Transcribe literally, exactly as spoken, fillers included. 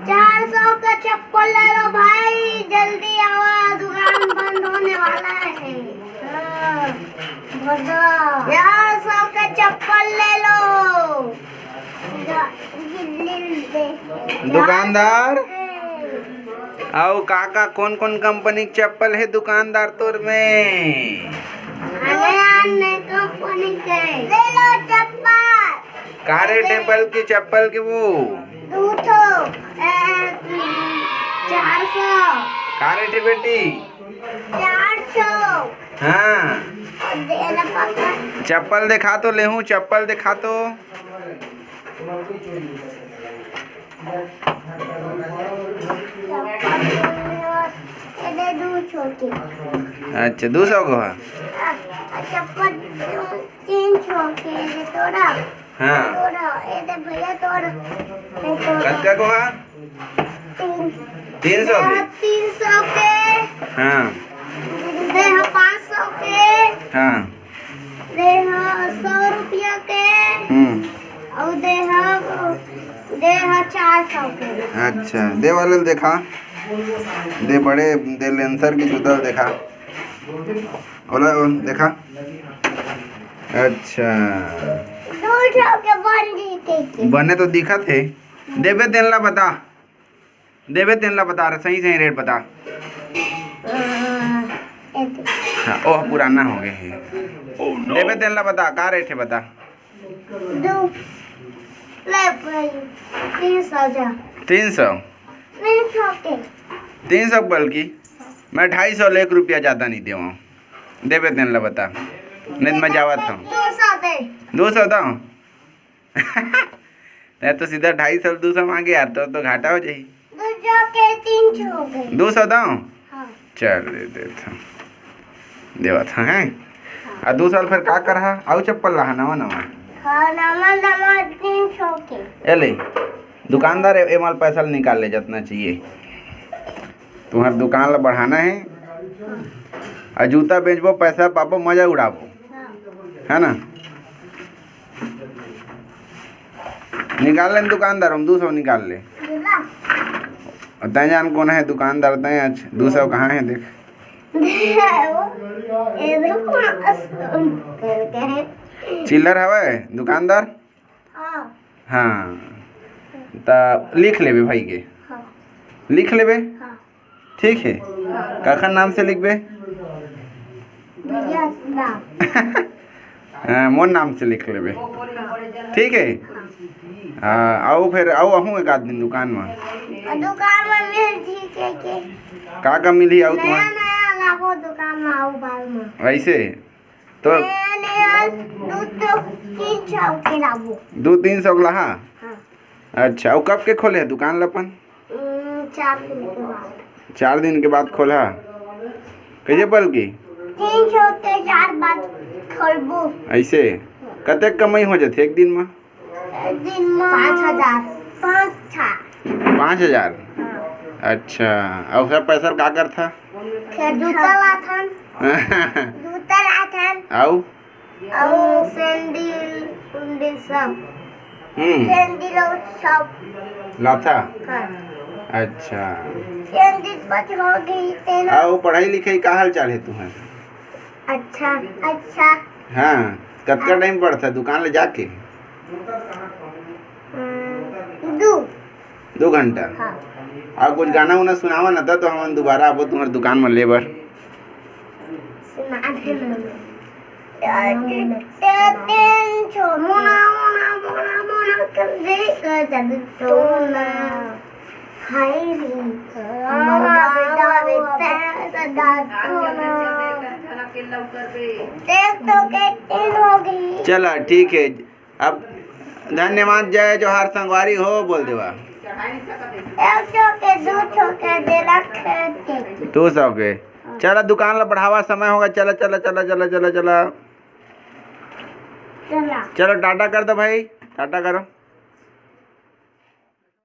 चार सौ का चप्पल ले लो भाई, जल्दी आवा, दुकान बंद होने वाला है। हाँ, बताओ। चार सौ का चप्पल ले लो। दुकानदार, अउ का का, कोन कोन कंपनी के चप्पल हे दुकानदार तोर में? आने आने कंपनी के। ले लो चप्पल। का रेट हे बल्कि चप्पल के वो? दू ठो, ए, चार सौ। का रेट हे बेटी? चार सौ। हाँ। दे ना पापा। चप्पल देखा तो लेहूँ, चप्पल देखा तो। ये दे दू सौ के। अच्छा, दू सौ को है? आ, चप्पल तीन सौ के, ये तोरा। हाँ। तोरा, ये दे भैया तोरा। ये तोरा। कतका को है? तीन। तीन सौ के? तीन सौ के। हाँ। दे हो पाँच सौ के। हाँ। दे हो सौ रुपया के। हम्म। अउ दे हो, दे हो चार सौ के। अच्छा, दे वाले ल देखा। दे बड़े, दे लेंसर के जूता ल देखा। ओला, ओ, देखा। अच्छा। दू सौ के बन जी के। बने तो दिखत हे। देबे तेन ला बता। देबे तेन ला बता, सही सही रेट बता। अ, एक। हाँ, ओह, पुराना हो गए हे। देबे तेन ला बता, का रेट हे बता? दो। ले भाई, तीन सौ जा। तीन सौ? तीन सौ के। तीन सौ बल्कि मैं ढाई सौ ले, एक रुपया ज़्यादा नहीं देवा। देबे तेन ला बता, नहीं तो मैं जावत हूँ। दो सौ दे। दो सौ दो? तै तो सीधा ढाई सौ, दो सौ मांगे यार, तो, तो घाटा हो जाही। दो सौ के तीन सौ हो गए। दो सौ दो? हाँ। चल, दे देत हूँ। देवत हूँ, हैं? हाँ। आ दो सौ फिर का करहा? आऊ चप्पल लाहा, नवा, नवा। हाँ, नवा, नवा, तीन सौ के। ए ले, दुकानदार, ए, ए माल पैसा ल निकाल ले, जितना चाहिए। तुम्हार दुकान ला बढ़ाना है। आ जूता बेचबो, पैसा पाबो, मजा उड़ाबो। हाँ। है ना? निकाल ले न दुकानदार, हम दो सौ निकाल ले। ला। और तैं जान कौन है दुकानदार, तैं आज दो सौ कहाँ है देख। ये देखो, चिल्लर हवे दुकानदार? हाँ। हाँ। त लिख लेबे भाई के। हाँ। लिख लेबे। हाँ। ठीक है। काखर नाम से लिखबे? भैया नाम। हाँ, मोर नाम से लिख लेबे। ठीक है। हाँ, आओ फिर, आओ, आहूँ एक आध दिन दुकान में। दुकान में मिल, ठीक है के। का का मिलही आऊ नया तुम्हार? नया लाबो दुकान में, आओ बाद में। ऐसे? तो नया नया दू तो तीन सौ के लाबो। दू तीन सौ के लाहा? हाँ। अच्छा, अउ कब के खोले है दुकान ला अपन? हम्म, चार दिन के बाद। चार दिन के बाद खोलहा? कैसे बल्कि? तीन सौ के चार बाद खोलबो। ऐसे? कतेक कमाई हो जाथे एक दिन में? एक दिन में पाँच हजार। पाँच हजार। पाँच हजार? हाँ। अच्छा, अउ सब पैसा का करथा? खेत जूता लाथन। जूता लाथन। आऊ? अउ सैंडल, उंडल सब। हम्म। सैंडल अउ सब। लाथा? हाँ। अच्छा। सैंडल बच हो गई तेना। अउ पढ़ाई लिखाई का हाल चाल है तुम्हार? अच्छा। अच्छा। हाँ, कतका हाँ। टाइम पढ़था दुकान ले जाके? हम्म, दू। दो घंटा। हाँ। अउ कुछ गाना उना सुनावा ना, त तो हमन दोबारा आबो तुम्हार दुकान में ले बर। सुना दे ना। मोना, मोना, मोना, मोना कर दे, कर दे टोना। हाय रे, मोना बेटा, बेटा, कर दे टोना। देख तो कितनी हो गई। चला, ठीक है। अब धन्यवाद, जय जोहार संगवारी हो, बोल देवा। एक सौ के, दो सौ के, दे रखे थे। दो सौ के। चला, दुकान ला बढ़ावा, समय होगा। चला, चला, चला, चला, चला, चला। चला। चलो, टाटा कर दो भाई, टाटा करो।